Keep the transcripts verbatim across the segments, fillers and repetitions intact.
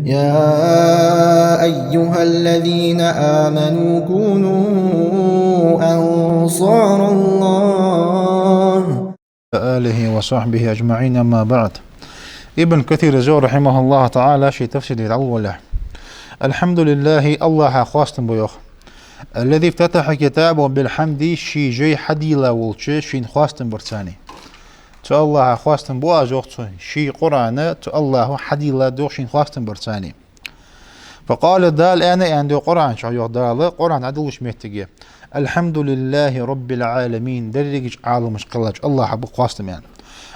يا أيها الذين آمنوا كونوا أنصار الله. آله وصحبه أجمعين، أما بعد. Ибн Касира йоах, رحمه الله تعالى, ший тафсир де дӀаволалехь: الحمد لله, АллахӀа хоастам ба, йоах, الذي افتتح كتابه بالحمد, ший жай хьадийла волча шийна хоастам барца. Цу АллахӀа хоастам ба аз, йоах, цу ший Къуръан, цу АллахӀа хьадийла, йоах, шийна хоастам барца. فقال, Дала аьнна, аьннад, йоах, Къуръан чу, йоах, Дала Къуръан дӀадоладеча моттиге: الحمد لله رب العالمين, дерригача Ӏаламашта кхеллача АллахӀа ба хоастам, аьнна.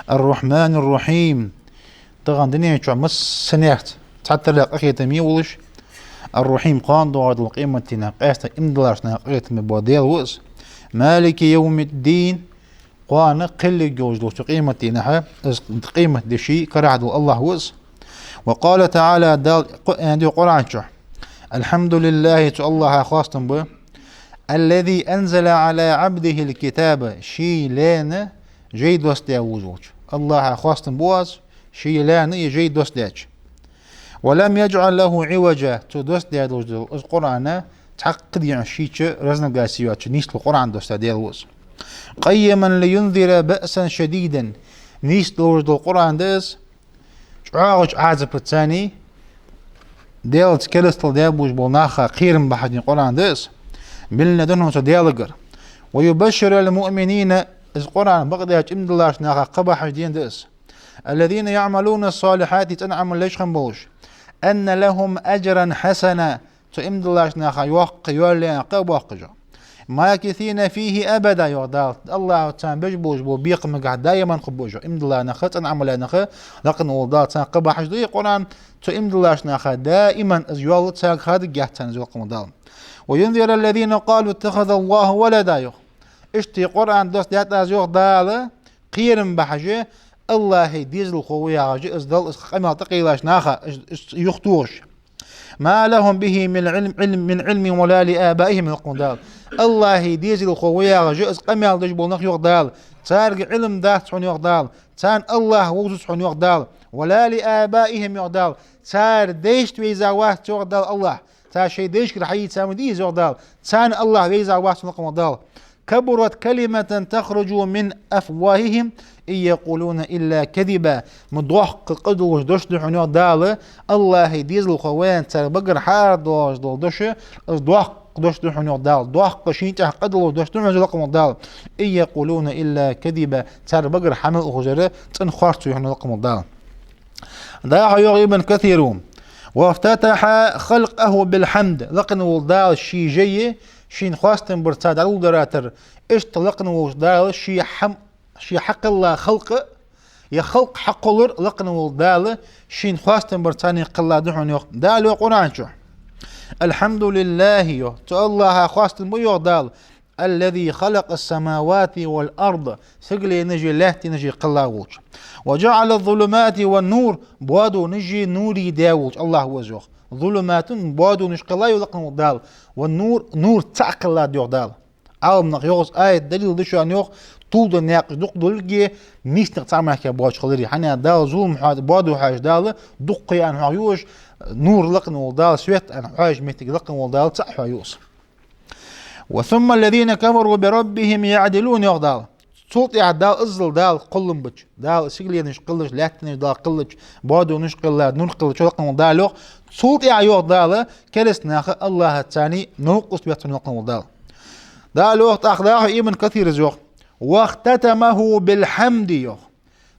الرحمن الرحيم, тахан дунен чу массанех цхьатарра къахетаме волаш, الرحيم, кхоана доагӀаш дола къематдийнахьа къаьстта иман диллача наха къахетаме бола Даьла ва из. مالك يوم الدين, кхоана кхелларгйолаш долча къематдийнахьа, из къематди ший карахь дола АллахӀ ва из. وقال تعالى, Дала аьннад, йоах, Къуръан чу: الحمد لله, цу АллахӀа хоастам ба, الذي أنزل على عبده الكتاب, ший лайна жай доссадаь волаш волча. АллахӀа хоастам ба аз, ший лайна из жай доссадаьча. ولم يجعل له عوجا, цо доссадаь долаш дола из Къуръан цхьаккха дегӀа шийча разногласи йоацаш нийсдола Къуръан доссадаь Даьла ва из. قيما لينذر بأسا شديدا, нийсдолаш дола Къуръан да из, чӀоагӀача Ӏазапаца, Даьлаца керастал даь болаш болча наха кхерам бахьаш дола Къуръан да из, من لدنه, цу Даьлагара. ويبشر المؤمنين, из Къуръан бакъдеш иман диллача наха кхаъ бахьаш дола да из. الذين يعملون الصالحات, цӀена Ӏамал деш хинна болаш, أن لهم أجرا حسنا, цу иман диллача наха йоккха йоалаяьнна кхаъ боаккхаш. ماكثين فيه أبدا, йоах Дала, АллахӀа царна беш болаш бола бекхамагахь даиман хургба уж. Иман дилла нах, цӀена Ӏамал даь нах, лакхвенна волча Дала царна кхаъ бахьаш да из Къуръан, цу иман диллача наха даиман из йоал царга хадаггехь царна из, йоах лакхвенна волча Дала. وينذر الذين قالوا اتخذ الله ولدا, йоах. Иштта из Къуръан доссадаьд аз, йоах Дала, кхерам бахьаш, АллахӀа дезалхо ва яхаш, из Далла из къамаьл тӀакхеллача наха, из, из юхатохаш. ما لهم به من علم, علم, من علم ولا لآبائهم, йоах лакхвенна волча Дала. АллахӀа дезалхо ва яхаш, из къамаьл деш бола нах, йоах Дала, царга Ӏилма дац хьона, йоах Дала, царна АллахӀ вовзац хьона, йоах Дала, ولا لآبائهم, йоах Дала, цар дайшта вайза вац, йоах Дала, АллахӀ. Цар шоай дайшкара хьаийца ма дий из, йоах Дала, царна АллахӀ вайза вац хьона, лакхвенна волча Дала. كبرت كلمة تخرج من أفواههم إن يقولون إلا كذبا. Ма доккха къа долаш дош да хьона, йоах Дала, АллахӀа дезалхо ва аьнна цар багара хьаара доагӀаш дола дош, из доккха дош да хьона, йоах Дала, доккха шийна тӀехьа къа долаш дош да хьона из, лакхвенна волча Дала. إن يقولون إلا كذبا. Цар багара хӀама мел ухаш дар цӀена харцо я хьона, лакхвенна волча Дала. ДӀахо йоах Ибн Касира: وافتتح خلقه بالحمد. Лакхвенна волча Дала ший жай шийна хоастам барца дӀадоладаьдар. Иштта лакхвенна волча Дала ший хӀам-, ший хьакхелла халкъ, е халкъ хьакхоллар лакхвенна волча Дала шийна хоастам барца кхелла да хьона, йоах. Дала йоах Къуръан чу: الحمد لله, йоах, цу АллахӀа хоастам ба, йоах Дала, الذي خلق السماوات والأرض, сигаленаши лаьттанаши кхелла волча. وجعل الظلمات والنور, боадонаши нури даь волча АллахӀ ва из, йоах. ظلمات, боадонаш кхелла, йоах лакхвенна волча Дала, والنور, нур цаӀ кхелла да, йоах Дала. Ӏаламнаха йоах, из аят далил да шоана, йоах, тулда наькъаш дукха долга, нийсача наькъа цхьа мара боацаш хилара. ХӀана аьлча Дала зулам хьо-, боадо хьоаш Дала дукха я аьнна хьоахаю уж, нур лакхвенна волча Дала, свет аьнна хьоахача моттиге лакхвенна волча Дала цаӀ хьоахаю из. وثم الذين كفروا بربهم يعدلون, йоах Дала. Цул тӀехьа Дала, иззал Дала кхоллам бича, Дала сигаленаш кхеллача, лаьттанаш Дала кхеллача, боадонаш кхелла, нур кхеллача, лакхвенна волча Дала йоах. Цул тӀехьа, йоах Дала, кераста наха АллахӀаца новкъост бетта, лакхвенна волча Дала. Дала йоах, тӀаккха дӀахо Ибн Касира йоах: واختتمه بالحمد, йоах.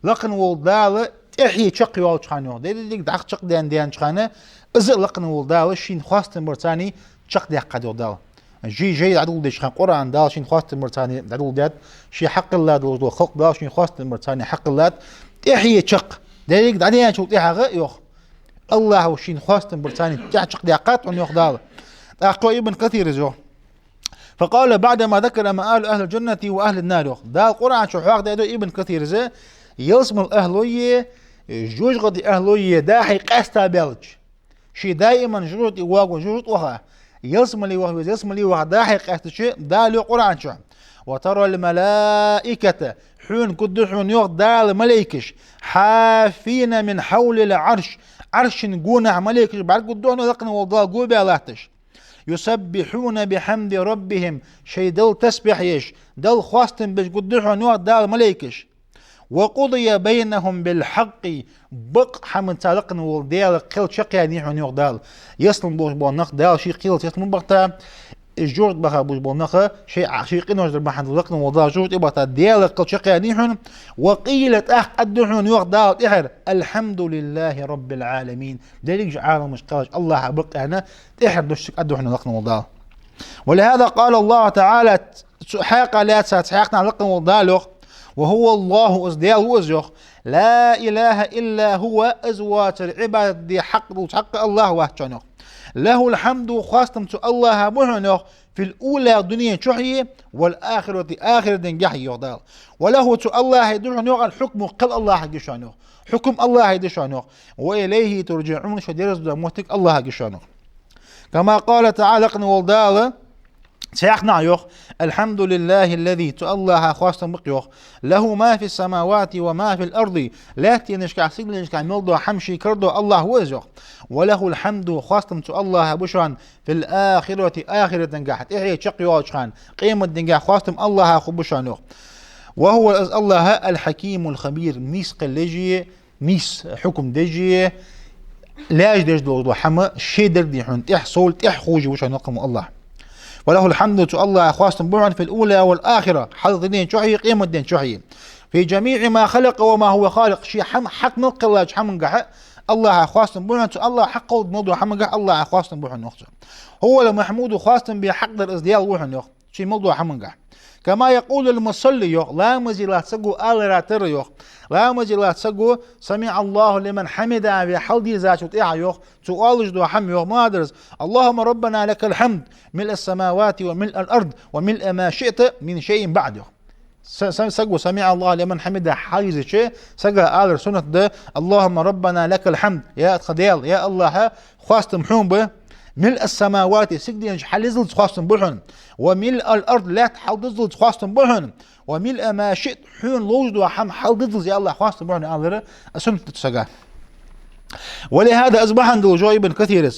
Лакхвенна волча Дала тӀехье чакхйоалача хана, йоах, деррига дӀахо чакхдаьнна даьннача хана, из а лакхвенна волча Дала шийна хоастам барца чакхдаьккхад, йоах Дала. Жай, жай дӀадоладеча хана Къуръан Дала шийна хоастам барца дӀадоладаьд, ший хьакхелла долаш дола халкъ Дала шийна хоастам барца хьакхеллад, тӀехье чакх, деррига дӀадаьнначул тӀехьагӀа, йоах, АллахӀа шийна хоастам барца тӀехье чакхдаьккхад хьона, йоах Дала. ТӀаккха Ибн Касира йоах: فقال بعدما ذكر مآل أهل الجنة وأهل النار, йоах. Дала Къуръан чу хьоахадаьд, йоах Ибн Касира, из ялсмала ахӀлой, жожагӀатий ахӀлой дӀа-хьа къаьста баьлча, ший даиман жожагӀате воагӀа, жожагӀате ваха, ялсмале ваха веза, ялсмале ваха дӀа-хьа къаьстача, Дала йоах Къуръан чу: وترى الملائكة, хьона гургда хьона, йоах Дала, малейкаш, حافين من حول العرش, Ӏарша гонахьа малейкаш бӀаргагургда хьона лакхаволча Дала гобаь латташ. يسبحون بحمد ربهم, шоай Далла тасбихь еш, Далла хоастам беш гургда хьона, йоах Дала, малейкаш. وقضي بينهم بالحق, бакъ хӀаманца лакхаволча Дала кхел чакхъяьннай хьона, йоах Дала. Ялсмала болаш бола нах Дала ший кхелаца ялсмала бахийта, из жожагӀате баха болаш бола нах шоай, шоай къинош дар бахьан долаш лакхаволча Дала жожагӀате тӀабахийта, Дала кхел чакхъяьннай хьона. وقيل, тӀаккха аргда хьона, йоах Дала, тӀехьара: الحمد لله رب العالمين. Деррига Ӏаламаш кхеллача Аллахӏа бакъ аьнна, тӀехьара дош цига аргда хьона лакхаволча Дала. ولهذا قال الله تعالى, цу хьакъехьа лаьца цхьаькханахьа лакхаволча Дала йоах: وهو الله, из Даьла ва из, йоах. لا إله إلا هو, из воацар Ӏибадат де хьакъ долаш цхьаккха Аллахӏ вац, йоах. له الحمد, хоастам цу Аллахӏа ба хьона, йоах, في الأولى, дунен чухьеи, والآخرة, ахирата денгахьеи, йоах Дала. وله, цу Аллахӏа да хьона, йоах, الحكم, кхел Аллахӏага я шоана, йоах. Хьукам Аллахӏа да шоана, йоах. وإليه ترجعون, шо дерза дола моттиг Аллахӏага я шоана, йоах. كما قال تعالى, лакхаволча Дала цхьаькханахьа йоах: الحمد لله الذي, цу Аллахӏа хоастам ба-кх, йоах, له ما في السماوات وما في الأرض, лаьттанашкахь, сигаленашкахь мел дола хӀама ший кара дола Аллахӏ ва из, йоах. وله الحمد, хоастам цу Аллахӏа ба шоана, في الآخرة, ахирата денгахь, тӀехье чакхйоалача хана, къемата денгахь хоастам Аллахӏа хургба шоана, йоах. وهو, из Аллахӏ, الحكيم الخبير, нийса кхел еш а, нийса хьукам деш а, лаьш деш долаш дола хӀама ший деррига хьона тӀех, сов тӀех ховш ва шоана лакхаволча Аллахӏ. وله الحمد, цу Аллахӏа хоастам ба хьона, في الأولى والآخرة, хьалха дунен чухьеи, къемата ден чухьеи. في جميع ما خلق وما هو خالق, ше хӀама хьакха мел кхеллача хӀамангахьа Аллахӏа хоастам ба хьона, цу Аллахӏа хьакха кхелла мел дола хӀамангахьа Аллахӏа хоастам ба хьона, йоах цо. هو المحمود, хоастам бе хьакъ дар из Даьла ва хьона, йоах, ший мел дола хӀамангахьа. كما يقول المصلي, йоах, ламазе латта саго алара тара, йоах. Ламазе латта саго سمع الله لمن حمده ве хьалдийрзачул тӀехьагӀа, йоах, цо оалаш дола хӀама, йоах, ма дар из: اللهم ربنا لك الحمد ملء السماوات وملء الأرض وملء ما شئت من شيء بعد, йоах. Са-, са-, саго سمع الله لمن حمده хьалдийрзача, сага алар суннат да: اللهم ربنا لك الحمد, я тха Даьла, я Аллахӏ, хоастам хьона ба, ملء السماوات, сигаленаш хьалдиззалца хоастам ба хьона, وملء الأرض, лаьтта хьалдиззалца хоастам ба хьона, وملء ما شئت, хьона ловш дола хӀама хьалдиззалца, я Аллахӏ, хоастам ба хьона, алар суннат да цу сага. ولهذا, из бахьан долаш, йоах Ибн Касира,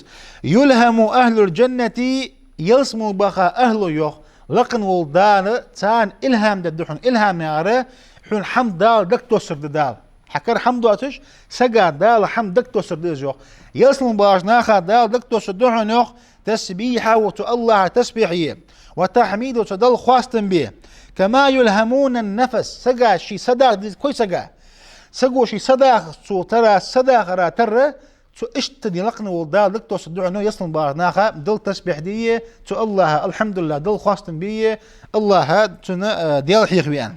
يلهم أهل الجنة, ялсмала баха ахӀло, йоах, лакхаволча Дала царна илхӀам дергда хьона, илхӀам яхар хьона хӀама Дала дагатоссар да Дала. Хьа кара хӀама доацаш, сага Дала хӀама дагатоссар да из, йоах. Ялсмала бахача наха Дала дагатоссаргда хьона, йоах, تسبيحه, цу Аллахӏа тасбихь е, وتحميده, цу Далла хоастам бе. كما يلهمون النفس, сага ший са даха деза, кой сага. Саго ший са даха, цо тара, са дахара тара, цо иштта де лакхаволча Дала дагатоссаргда хьона ялсмала бахача наха Далла тасбихь де е, цу Аллахӏа, الحمد لله, Далла хоастам бе е, Аллахӏ, цунна, э, Даьла хьехаве аьнна.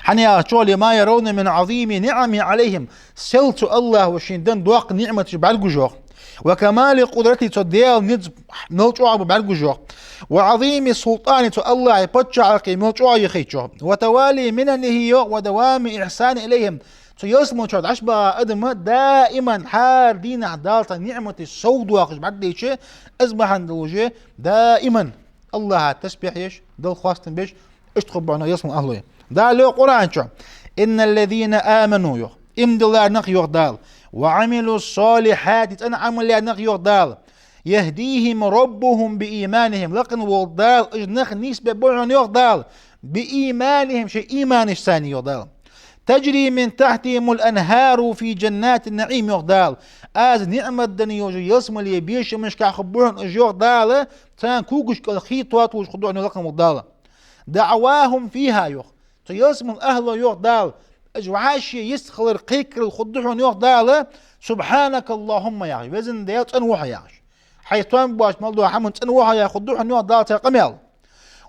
ХӀана аьлча, لما يرون من عظيم نعمه عليهم, сел цу Аллахӏа шийна денна доккха ниӀматаш бӀаргагуш, йоах. وكمال قدرته, цу Даьла низ мел чӀоагӀа ба бӀаргагуш, йоах. وعظيم سلطانه, цу Аллахӏа паччахьалкхе мел чӀоагӀа я хайча, йоах. وتوالي مننه, йоах, ودوام إحسانه إليهم. Цу ялсмалча дӀачубаха адам даиман, хӀара дийнахьа Дала цу ниӀматаш совдоахаш бӀаргадайча, из бахьан долаш даиман Аллахӏа тасбихь еш, Далла хоастам беш, иштта хургба хьона ялсмала ахӀлой. Дала йоах Къуръан чу: إن الذين آمنوا, йоах, иман диллаь нах, йоах Дала, وعملوا الصالحات, цӀена Ӏамал яь нах, йоах Дала, يهديهم ربهم بإيمانهم, лакхаволча Дала уж нах нийсбергба хьона, йоах Дала, بإيمانهم, шоай иманашца, йоах Дала. تجري من تحتهم الأنهار في جنات النعيم, йоах Дала. Аз ниӀмат денна йолча ялсмале бешамашкахь хургба хьона уж, йоах Дала, царна когаш кӀал хий тоталуш хургда хьона лакхаволча Дала. دعواهم فيها, йоах. Цу ялсмала ахӀло, йоах Дала, уж вӀаши йистхилар кхайкарал хургда хьона, йоах Дала, سبحانك اللهم яхаш, везан Даьла, цӀена ва хьо яхаш. Хьай тоам боацаш мел дола хӀаман цӀена ва хьо яхаш хургда хьона, йоах Дала, цар къамаьл.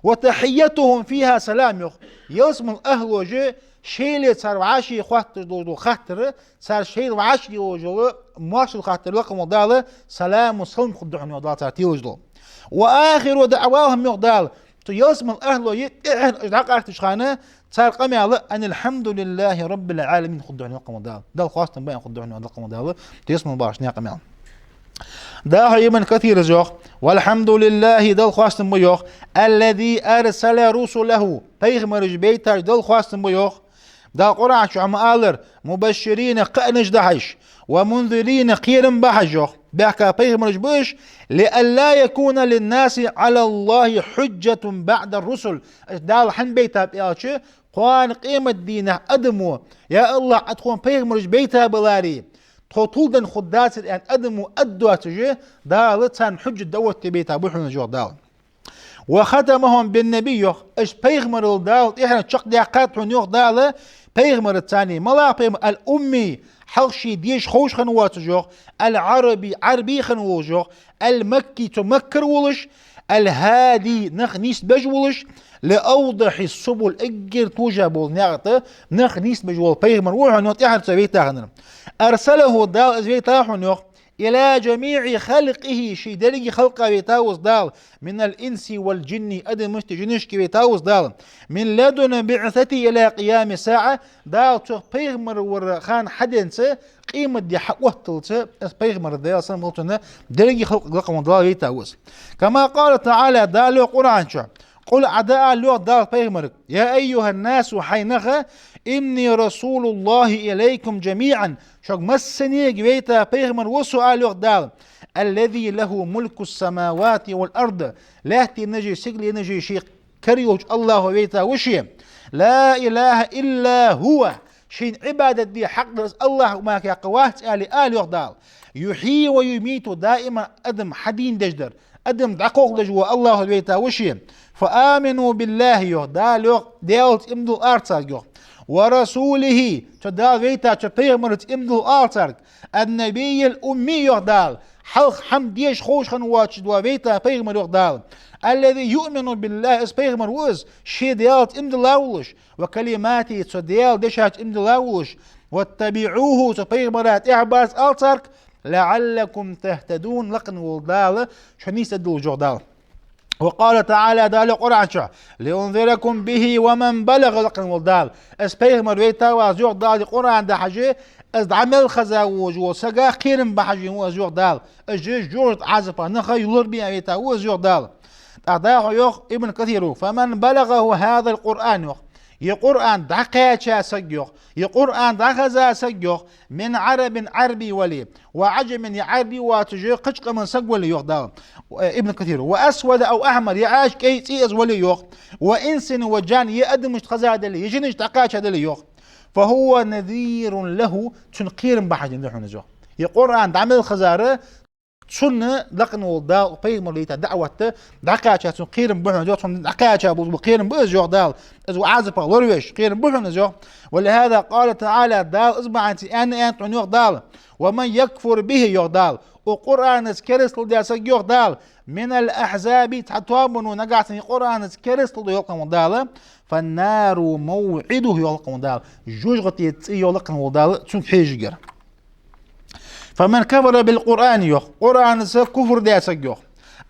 وتحيتهم فيها سلام, йоах. Ялсмала ахӀлоша шоайла цар вӀаши хоатташ долаш дола хаттар, цар шоайла вӀаши йолаш йола моаршал хаттар лакхаволча Дала, سلام, салам хургда хьона, йоах Дала, цар телаш дола. وآخر دعواهم, йоах Дала, цу ялсмала ахӀлой тӀехьара уж дӀакъаьстача хана цар къамаьл: أن الحمد لله رب العالمين хургда хьона лакхаволча Дала. Далла хоастам ба аьнна хургда хьона лакхаволча Дала, ялсмала бахача наьха къамаьл. ДӀахо Ибн Касира йоах: والحمد لله, Далла хоастам ба, йоах, الذي أرسل رسله, пайхамараш байташ Далла хоастам ба, йоах. Дала Къуръан чу ма аллара: مبشرين, кхаъаш дахьаш, ومنذرين, кхерам бахьаш, йоах, баьхка пайхамараш ба уж, لئلا يكون للناس على الله حجة بعد الرسل. Уж Дала хӀана байтаб аьлча, кхоана къематдийнахьа адамо, я АллахӀ, Ӏа тхона пайхамараш байтабаларе, тхо тулденна хургдацар аьнна адамо аргдоацаш, Дала царна хьужжат дӀаотте байтаб хьона уж, йоах Дала. وختمهم بالنبي, йоах, уж пайхамарал Дала тӀехьара чакхдаьккхад хьона, йоах Дала, пайхамарца царна. МалагӀа пайхамар? الأمي, хьалха ше деша ховш хинна воацаш, йоах, العربي, Ӏарбий хинна волаш, йоах, المكي, цу Маккара волаш, الهادي, нах нийсбеш волаш, لأوضح السبل, эггара тожа бола наькъа тӀа нах нийсбеш вола пайхамар ва хьона, йоах, тӀехьара цо вайта хиннар. أرسله, Дала из вайта хьона, йоах, إلى جميع خلقه, ший деррига халкъа вайтав из Дала, من الإنس والجن, адамашкеи жинашкеи вайтав из Дала, من لدن بعثته إلى قيام الساعة, Дала цо пайхамар вара хана хьаденца къематди хьаотталца, из пайхамар, Даьла салам хилда цунна, деррига халкъага лакха волча Дала вайтав из. كما قال تعالى, Дала йоах Къуръан чу: قل, Ӏа дӀаала, йоах Дала пайхамарга, يا أيها الناس, хӀай нах, إني رسول الله إليكم جميعا, шуга массанега вайта пайхамар ва со, ала, йоах Дала, الذي له ملك السماوات والأرض, лаьттанашеи сигаленашеи ший кара йолча АллахӀо вайта ва ше. لا إله إلا هو, шийна Ӏибадат де хьакъ дар из АллахӀ мара кхы вац, аьле, ала, йоах Дала. يحيي ويميت, даим адам хьадийнадеш дар, адам дӀакхалхадеш вола АллахӀо вайта ва ше. فآمنوا بالله, йоах Дала, йоах, Даьлаца иман дилла ала царга, йоах. ورسوله, цу Дала вайтача пайхамарца иман дилла ала царга. النبي الأمي, йоах Дала, хьалха хӀама деша ховш хинна воацаш вола вайта пайхамар, йоах Дала. الذي يؤمن بالله, из пайхамар ва из, ше Даьлаца иман дилла волаш, وكلماته, цу Даьла дешаца иман дилла волаш, واتبعوه, цу пайхамара тӀехьабарца ала царга, لعلكم تهتدون, лакхе вола Дала шо нийсдергда, йоах Дала. وقال تعالى, Дала йоах Къуръан чу: لأنذركم به ومن بلغ, лакхе вола Дала. Из пайхамар вайтав аз, йоах Дала, Къуръан дахьаш, из дӀа мел хеза волаш вола саг кхерам бахьаш вена ва аз, йоах Дала. Из жожагӀатен Ӏазапах наха юлларгбе вайтав из, йоах Дала. ТӀаккха дӀахо йоах Ибн Касира: فمن بلغه هذا القرآن, йоах, ер Къуръан дӀакхаьча саг, йоах, ер Къуръан дӀахеза саг, йоах, من عرب, Ӏарбий вале, وعجم, е Ӏарбий воацаш кхыча къаман саг вале, йоах Дала, э, Ибн Касира, وأسود أو أحمر, е Ӏаьржа, кӀай, цӀи из вале, йоах, وإنس وجان, е адамашта хеза дале, е жинашта дӀакхаьча дале, йоах, فهو نذير له, цунна кхерам бахьаш вена да хьона из, йоах. Ер Къуръан дӀа мел хезар, цунна лакхе вола Дала, пайхамара вайта даӀват дӀакхаьча, цунна кхерам ба хьона из, йоах, цунна дӀакхаьча болаш бола кхерам ба из, йоах Дала. Из ва Ӏазапах лоравеш, кхерам ба хьона из, йоах. ولهذا قال تعالى, Дала из бахьанца аьнна, аьннад хьона, йоах Дала: ومن يكفر به, йоах Дала, укх Къуръанаца керастал даь саг, йоах Дала, من الأحزاب, цхьан тоабано нагахьа санна ер Къуръанаца керастал ду, йоах лакхе вола Дала, فالنار موعده, йоах лакхе вола Дала, жожагӀате цӀи я, йоах лакхе вола Дала, цунга хьежаргьяр. فمن كفر بالقرآن, йоах, Къуръанаца куфр даь саг, йоах,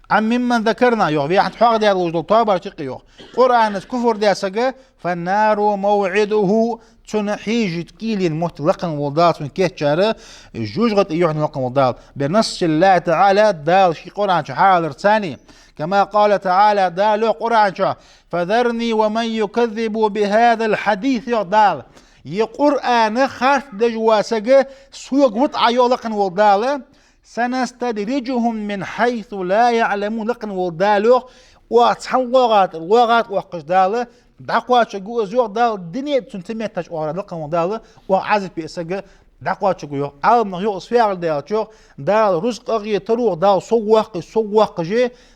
عن ممن ذكرنا, йоах, вай хьалха хьоахадаь долаш дола тоабашта юкъе, йоах, Къуръанаца куфр даь саг, فالنار موعده, цунна хьежаргда кӀийлен моттиг, лакхе вола Дала цунна кийчъяьр жожагӀате я хьона, лакхе вола Дала. بنص الله تعالى, Дала ший Къуръан чу хьааьлар цани. كما قال تعالى, Дала йоах Къуръан чу: فذرني ومن يكذب بهذا الحديث, йоах Дала. Ер Къуръан харцдеш вола саг сога вита Ӏа, йоах лакхе вола Дала, سنستدرجهم من حيث لا يعلمون, лакхе вола Дала йоах, оаха цхьан лоагӀа тӀара, лоагӀа тӀа оахкаш Дала дӀакхоачаргва из, йоах Дала, дунен тӀа цунна ца меттача оагӀорахьа, лакхе вола Дала, оаха Ӏазап бе сага дӀакхоачаргва, йоах. Ӏаламнаха йоах, из фу яхар да аьлча, йоах, Дала рузкъа агӀе, таро, Дала соввоаккхаш, соввоаккхаш,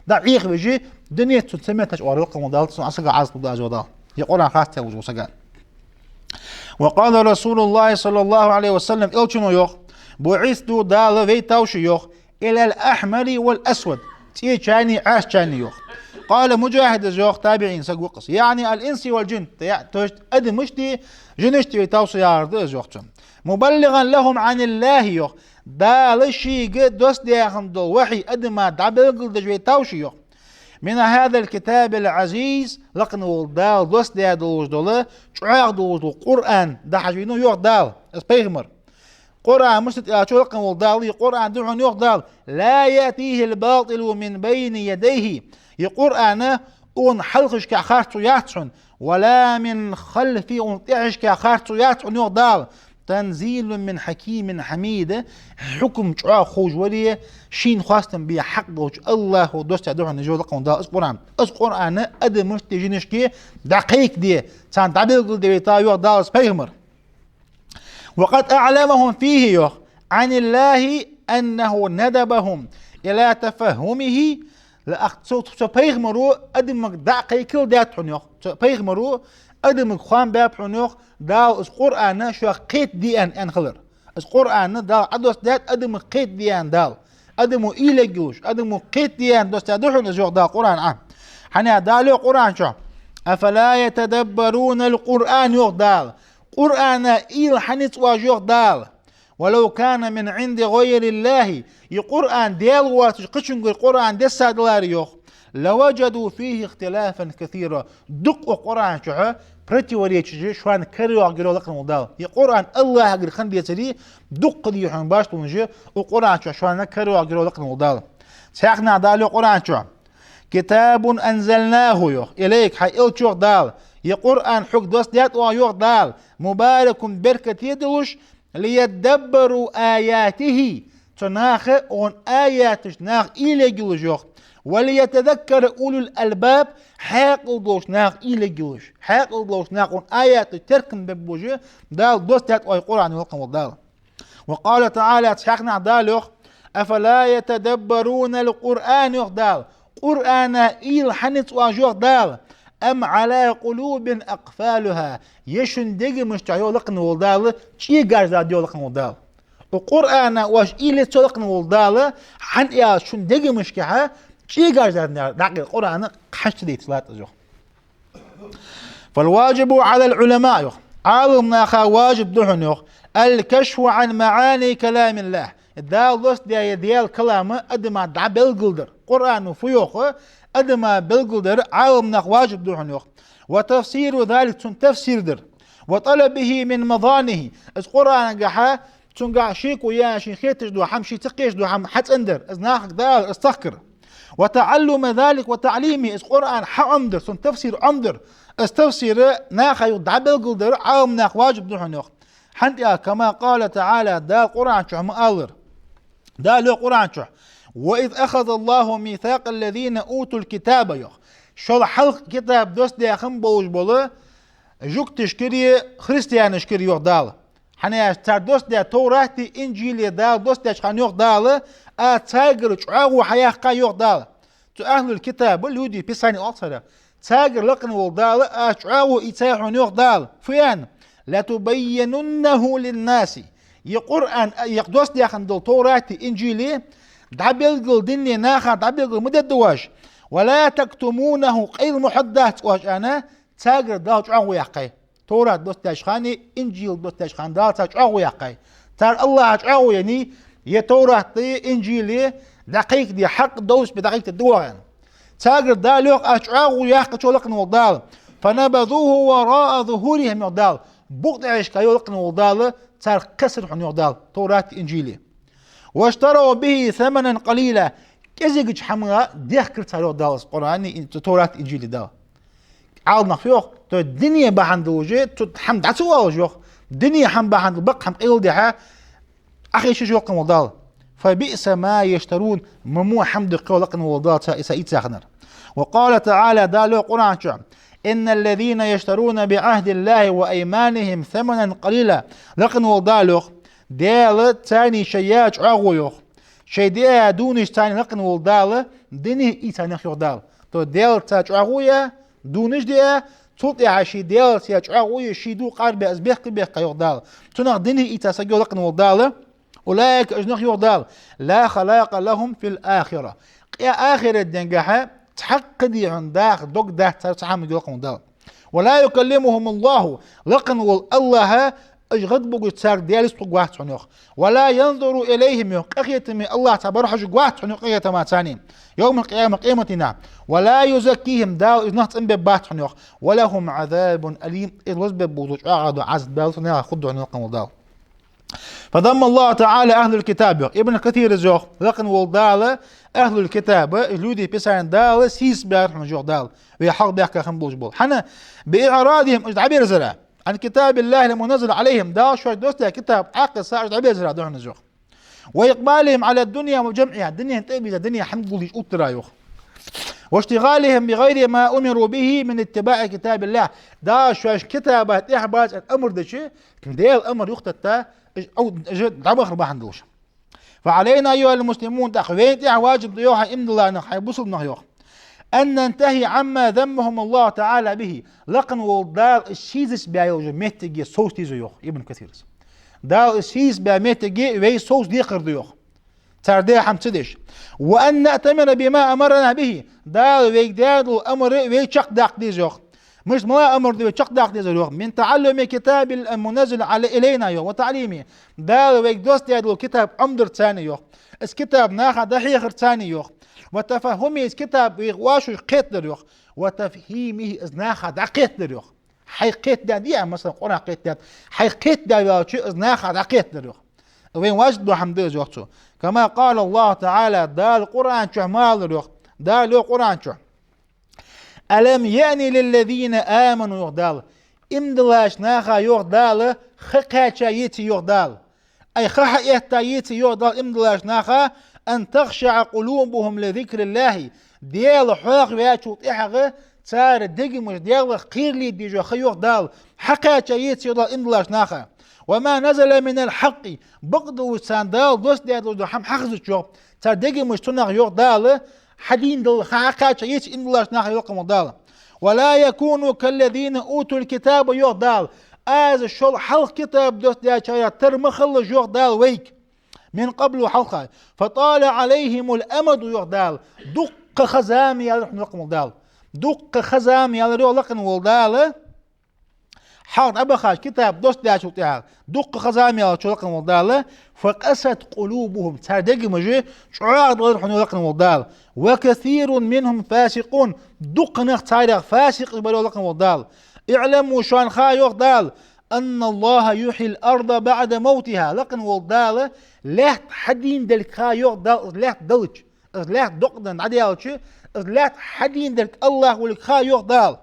дӀа Ӏехавеш, дунен тӀа цунна ца меттача оагӀорахьа, лакхе вола Дала, цунна Ӏа сага Ӏазап лургда аз, йоах Дала. Ер Къуръан харцдеш волаш вола саг. وقال رسول الله صلى الله عليه وسلم, Элчано йоах: بعثت, Дала вайтав со, йоах, إلى الأحمر والأسود, цӀечарнеи Ӏаьржачарнеи, йоах. قال مجاهد, из йоах, табиӀин саг ва-кх из, يعني الإنس والجن, то е-, то есть адамаштеи жинаштеи вайтав со яхар да из, йоах цо. مبلغا لهم عن الله, йоах, Дала шийга доссадаь хинна дола вахьи адама дӀабелгалдеш вайтав со, йоах. من هذا الكتاب العزيز, лакхе вола Дала доссадаь долаш дола, чӀоагӀа долаш дола Къуръан дахьаш вена ва, йоах Дала, из пайхамар. Къуръан мишта да аьлча, лакхе вола Дала, ер Къуръан да хьона, йоах Дала: لا يأتيه الباطل من بين يديه, ер Къуръан укхун хьалхашка харцо яц хьона, ولا من خلفه, укхун тӀехьашка харцо яц хьона, йоах Дала. تنزيل من حكيم حميد. Хьукам чӀоагӀа ховш варе, шийна хоастам бе хьакъ долча АллахӀа доссадаь да хьона из, йоах лакхавола Дала, из Къуръан. Из Къуръан адамашта, жинашта дӀакхайкаде, царна дӀабелгалде вайтав, йоах Дала, из пайхамар. وقد أعلمهم فيه, йоах, عن الله أنه ندبهم إلى تفهمه. Ла ах-, цу, цу пайхамаро адамага дӀакхайкал даьд хьона, йоах. Цу пайхамаро адамага хоам баьб хьона, йоах, Дала из Къуръан шоах кхетаде аьнна, аьнна хилар. Из Къуръан Дала Ӏодоссадаьд адамага кхетаде аьнна Дала. Адамо уйла ергйолаш, адамо кхетаде аьнна доссадаь да хьона из, йоах Дала, Къуръан Ӏа. ХӀана аьлча Дала йоах Къуръан чу: أفلا يتدبرون القرآن, йоах Дала. Къуръана уйла хӀана ца оалаш, йоах Дала. ولو كان من عند غير الله, из Къуръан Даьла воацаш кхычунгара Къуръан дессадаларе, йоах, لوجدوا فيه اختلافا كثيرا. Дукха укх Къуръан чухь противоречеш шоана карайоагӀаргйолаш, йоах лакхавола Дала. Из Къуръан АллахӀагара хинна децаре, дукха дий хьона башхалонаш укх Къуръан чухь шоана карайоагӀаргйолаш, йоах лакхавола Дала. Цхьаькханахьа Дала йоах Къуръан чу: كتاب أنزلناه, йоах, إليك, хьай элча, йоах Дала. Из Къуръан хьога доссадаьд оаха, йоах Дала, مبارك, беркате долаш, ليدبروا آياته, цу наха, цун аяташта наха уйла ергйолаш, йоах. وليتذكر أولو الألباب, хьаькъал долча наха уйла ергйолаш. Хьаькъал долча наха цун аяташта теркам бергболаш Дала доссадаьд оаха Къуръан, йоах лакхавола Дала. وقال تعالى, цхьаькханахьа Дала йоах: أفلا يتدبرون القرآن, йоах Дала. Къуръана уйла хӀана ца оалаш, йоах Дала. أم على قلوب أقفالها. Е шун дегамашта, йоах лакхавола Дала, чӀегаш даьд, йоах лакхавола Дала. Укх Къуръана оаш уйла ца, йоах лакхавола Дала, хӀана аьлча шун дегамашка чӀегаш даьд, дӀакъайла Къуръан хьашт ца дайташ латт из, йоах. فالواجب على العلماء, йоах. Ӏаламнаха важиб да хьона, йоах, الكشف عن معاني كلام الله. Дала доссадаь Даьла калам адама дӀабелгалдар. Къуръано фу йоах, адама белгалдар Ӏаламнаха важиб да хьона, йоах. وتفسير ذلك, цун тафсир дар. وطلبه من مظانه. Из Къуръангахьа, цунгахьа шеко яь, шийна хеташ дола хӀама, шийна ца кхеташ дола хӀама хьацӀендар. Из нахага далар, из цахкар. وتعلم ذلك وتعليمه. Из Къуръан хьаӀомадар, цун тафсир Ӏомадар. Из тафсир наха юха дӀабелгалдар Ӏаламнаха важиб да хьона, йоах. ХӀана аьлча, كما قال تعالى, Дала Къуръан чу ма аллара. Дала йоах Къуръан чу: وإذ أخذ الله ميثاق الذين أوتوا الكتاب, йоах. Шул хьалха китаб доссадаь хинна болаш бола жугташкара, христианашкара, йоах Дала. ХӀана аьлча цар доссадаь Товрате, Инжиле Дала доссадеча хана, йоах Дала, аз царгара чӀоагӀо хьаяьккхай, йоах Дала. Цу ахьлул китаба, люди Писания оал царех. Царгара лакхавола Дала аз чӀоагӀо ийцай хьона, йоах Дала. Фу аьнна? لتبيننه للناس. Из Къуръан, из доссадаь хинна дола Товрате, Инжиле дӀабелгалденна, наха дӀабелгал ма дергда оаш. ولا تكتمونه, къайла ма хьоддац оаш, аьнна, царгара Дала чӀоагӀо яьккхай. Товрат доссадеча хана, Инжил доссадеча хана Дала царгара чӀоагӀо яьккхай. Цар АллахӀа чӀоагӀо яьннай, е Товрат, е Инжил дӀакхайкаде, хьакъ долаш бе дӀакхайкаде да оаха, аьнна. Царгара Дала йоах, аз чӀоагӀо яьккхача, йоах лакхавола Дала. فنبذوه وراء ظهورهم, йоах Дала. Букъа тӀехьашка, йоах лакхавола Дала, цар кхессар хьона, йоах Дала, Товрате, Инжиле. واشتروا به ثمنا قليلا. КӀезигача хӀаманга дехкар цар, йоах Дала, из Къуръане, Ин-, Товрате, Инжиле Дала. Ӏаламнаха йоах, то есть дуне бахьан долаш, цу хӀама дӀа ца оалаш, йоах. Дуне хӀама бахьан долаш, бакъ хӀама къайладехьа, Ӏохайша, йоах лакхавола Дала. فبئس ما يشترون, ма во хӀама да-кх, йоах лакхавола Дала, цар из ийца хиннар. وقال تعالى, Дала йоах Къуръан чу: إن الذين يشترون بعهد الله وأيمانهم ثمنا قليلا. Лакхавола Дала йоах, Даьлаца царна шоай яь чӀоагӀо, йоах, шоай даь дувнашца царна, лакхавола Дала, дуне ийцача наьха, йоах Дала. То Даьлаца чӀоагӀо яь, дувнаш даь, цул тӀехьа ший Даьлаца яь чӀоагӀо яь, ший дув къарбаь, из бехк-бехк, йоах Дала. Цунах дуне ийца саг, йоах лакхавола Дала. أولئك, уж нах, йоах Дала, لا خلاق لهم في الآخرة. Къе-, ахирата денгахьа цхьаккха дий хьона даха дог дац цар цу хӀаманга, йоах лакхавола Дала. ولا يكلمهم الله, лакхавола АллахӀ уж гӀадбугаш царга Даьла йист хургвац хьона, йоах. ولا ينظر إليهم, йоах, къахетаме АллахӀ царна бӀарахьожаргвац хьона, йоах, къахетама царна. يوم القيامة, къематдийнахьа. ولا يزكيهم, Дала уж нах цӀенбергбац хьона, йоах. ولهم عذاب أليم, уж лазабергболаш чӀоагӀа дола Ӏазап Дала цу наьха хургда хьона, йоах лакхавола Дала. فذم الله تعالى أهل الكتاب, йоах. Ибн Касира из йоах, лакхавола Дала ахьлул китаб, уж люди Писания Дала сийсазбаьб хьона, йоах Дала, вай хьалха баьхка хинна болаш бола. ХӀана? بإعراضهم, уж дӀаберзара. عن كتاب الله المنزل عليهم, Дала шоашта доссадаь китаб Ӏокхесса уж дӀабезара да хьона из, йоах. وإقبالهم على الدنيا وجمعها, дунен тӀабийза, дунен хӀама гулдеш оттара, йоах. واشتغالهم بغير ما أمروا به من اتباع كتاب الله, Дала шоашта китаба тӀехьа баца амар дича, Даьла амар юхатетта, уж, уж дӀабахар бахьан долаш. فعلينا أيها المسلمون, тӀаккха вайна тӀехьа важиб да, йоах, хӀай иман дилла нах, хӀай бусалба нах, йоах, أن ننتهي عما ذمهم الله تعالى به, лакхе вола Дала уж сийсазбаь йолча моттиге совца деза, йоах Ибн Касира. Дала уж сийсазбаь моттиге вай совца декхар да, йоах, цар даь хӀама ца деш. وأن نأتمر بما أمرنا به, Дала вайга даь дола амар вай чакхдаккха деза, йоах. Мишта, малагӀа амар да вай чакхдаккха дезар, йоах? من تعلم الكتاب المنزل على, إلينا, йоах, وتعليمه. Дала вайга доссадаь дола китаб Ӏомадарца, йоах. Из китаб наха дӀахьехарца, йоах. وتفهمه, из китаб вайх оаш кхетадар, йоах. وتفهيمه, из наха дӀакхетадар, йоах. Хьайх кхетадаьд, масала, Къуръан кхетадаьд, хьайх кхетадаь ваьлча, из наха дӀакхетадар, йоах. Вайна важиб дола хӀама да из, йоах цо. كما قال الله تعالى, Дала Къуръан чу ма аллара, йоах. Дала йоах Къуръан чу: ألم يأن للذين آمنوا, йоах Дала. Иман диллача наха, йоах Дала, ха кхаьча йиций, йоах Дала. Ай, ха хьаэттайиций, йоах Дала, иман диллача наха, أن تخشع قلوبهم لذكر الله. Даьла хьоахаваьчул тӀехьагӀа цар дегамаш Даьлах кхерале дезаш ха, йоах Дала, хьакхаьча йиций, йоах Дала, иман диллача наха. وما نزل من الحق, бакъдолаш царна Дала доссадаь дола хӀама хьахезача, йоах, цар дегамаш цунах, йоах Дала, хьадийна дола ха хьакхаьча йиций иман диллача наха, йоах лакхе вола Дала. ولا يكونوا كالذين أوتوا الكتاب, йоах Дала. Аз шул хьалха китаб доссадаьчарех тара ма хилалаш, йоах Дала, вайга. من قبل, хьалха. فطال عليهم الأمد, йоах Дала. Дукха ха-зама яьлар хьона, йоах лакхе вола Дала. Дукха ха-зама яьлар, йоах лакхе вола Дала. Хьалха дӀабахача китаб доссадаьчул тӀехьагӀа дукха ха-зама яьлча, йоах лакхе вола Дала, فقست قلوبهم, цар дегамаш чӀоагӀа даьлар хьона, йоах лакхе вола Дала. وكثير منهم فاسقون, дукха нах царех фасикъаш бар, йоах лакхе вола Дала. اعلموا, шоана ха, йоах Дала, أن الله يحيي الأرض بعد موتها, лакхе вола Дала лаьтта хьадийна делга ха, йоах Дала, из лаьтта далча. Из лаьтта докъадаьнна дӀадаьлча, из лаьтта хьадийна делга АллахӀ волга ха, йоах Дала.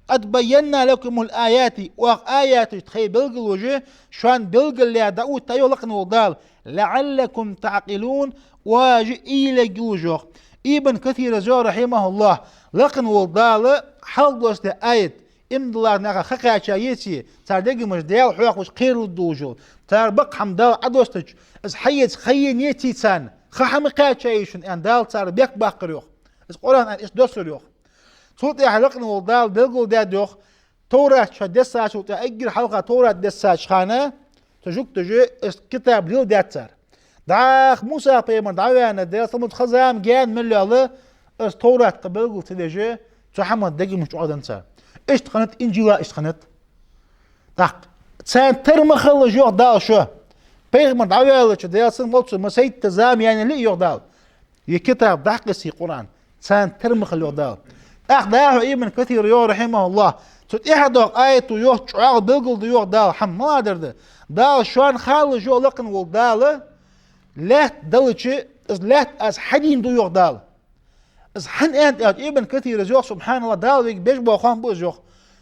قد بينا لكم الآيات, оаха аяташ тхоай белгалдеш, шоана белгалдаь дӀаоттадаьд, йоах лакхе вола Дала. لعلكم تعقلون, оаш уйла ергйолаш, йоах. Ибн Касира йоах, рахьимахӀуллахӀ, лакхе вола Дала хьалха доссадаь аят, иман диллача наха ха кхаьча йиций, цар дегамаш Даьла хьоахавеш кхералургдолаш, цар бакъ хӀама Дала Ӏодоссача, из хьаэца ха енай царна, ха хьа ма кхаьчай шоана, аьнна, Дала цар бехк баккхар, йоах. Из Къуръан аят иштта доссар, йоах. Цул тӀехьагӀа лакхе вола Дала белгалдаьд, йоах, Товрат шоаш дессачул тӀехьагӀа, эггара хьалха Товрат дессача хана, цу жугташа из китаб леладаьд цар. ДӀахо Муса пайхамар дӀаваьнна, Даьла салам хилда цунна, ха-зама гаьна мел йоалл, из Товрат кхы белгал ца деш, цу хӀаман дегамаш чӀоагӀденнад цар. Иштта хиннад Инжила, иштта хиннад. ТӀаккха царна тара ма хилалаш, йоах Дала, шо. Пайхамар дӀаваьлча, Даьла салам хилда цунна, масийтта зама яьннай, йоах Дала. Ер китаб дӀакхесса, Къуръан, царна тара ма хилалаш, йоах Дала. ТӀаккха дӀахо Ибн Касира йоах, рахьимахӀуллахӀ, цу тӀехьа доагӀа аято йоах, чӀоагӀа белгал да, йоах Дала, хӀама малагӀдар да. Дала шоана ха луш, йоах лакхе вола Дала, лаьтта далча, из лаьтта Аз хьадийна ду, йоах Дала. Из хӀана аьннад аьлча, Ибн Касира йоах, субхьаналлахӀ, Дала вайга беш бола хоам ба из, йоах.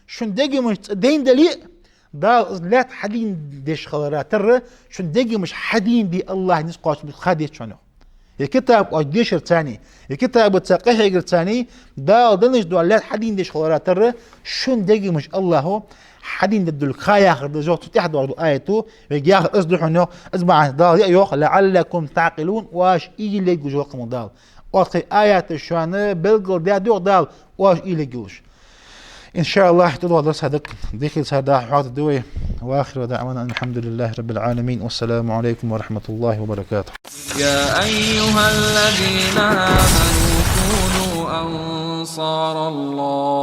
Шун дегамаш цӀадайна дале а, Дала из лаьтта хьадийна деш хилара тара, шун дегамаш хьадийна дий АллахӀа низ кхоачаш ба ха деза шоана, йоах. Ер китаб оаш дешарца, ер китабаца къахьегарца Дала денна дола лаьтта хьадийна деш хилара тара, шун дегамаш АллахӀа хьадийна дергдолга ха яхар да из, йоах, цу тӀехьа доагӀа дола аято вайга яхар из да хьона, йоах. Из маӀан Дала яь йоах: لعلكم تعقلون, оаш уйла ергйолаш, йоах лакхе вола Дала. Оаха тхоай аяташа шоана белгалдаьд, йоах Дала, оаш уйла ергйолаш. إن شاء الله, тӀадоагӀа дарс хьадаккха дехилсар дахьа хьоахаду вай. وآخر دعوانا أن الحمد لله رب العالمين. والسلام عليكم ورحمة الله وبركاته. يا أيها الذين آمنوا كونوا أنصار الله.